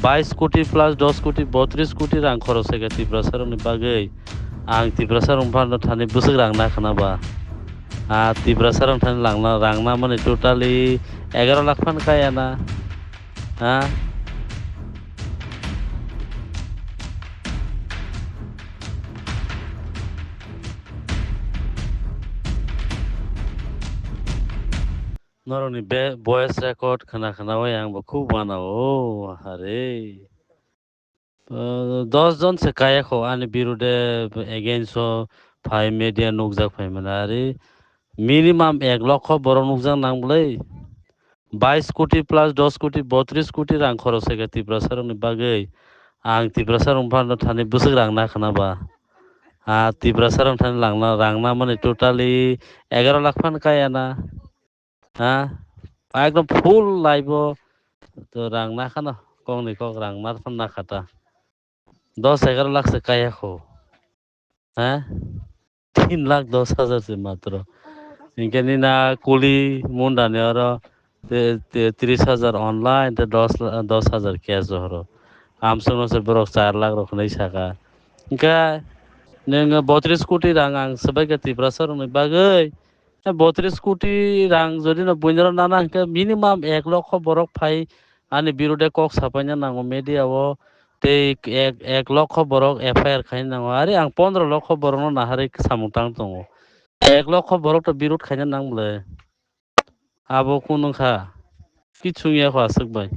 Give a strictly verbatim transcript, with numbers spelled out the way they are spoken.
Bais koti plus dos koti, botris koti rang khoros khaikha Tiprasa rokni bagwi. Ang Tiprasa rok phano thani bwswk rang na khna ba? Ah, Tiprasa rok thani langna, rang na mani totally egaro lakh phan kaya na. Ha? Norokni be-, voice record khna khna bai ang bo khub wana o, hare. Uh, dos jon se kaya kho ani birude against o phai media nukjak phai mani ari minimum ek lokho borok nukjak nang bwlai. Bais koti plus dos koti, botris koti rang khoros khaikha Tiprasa rokni bagwi. Ang Tiprasa rok phano thani bwswk rang na khna ba? Ah, Tiprasa rok thani langna, rang na mani totally egaro lakh phan kaya na. Ha? Ekdom full live o to rang na khano, kok ni kok rang na phan na kha ta. Dos egaro lakh se kaya kho. Ha? Tin lakh dos hajar se matro. Hinkhe nini kuli munda ni oro te, te tris hajar online, te dos la-, dos hajar cash horo. Amsong no se borok char lakh rok hinwi saka. Hinkhe nwng botris koti rang ang swbaikha Tiprasa rokni bagwi. Botris koti rang jodi no buinaro nana hinkhe minimum ek lokho borok phai ani birude kok sapaina nango media o, tei ek, ek lokho borok F I R khaina nango. Are ang pondro lokho borokno naharwi samung tang tongo. Ek lokho borok to birud khaina nang bwle. Abo kunu kha. Kichung ya kho aswk bai.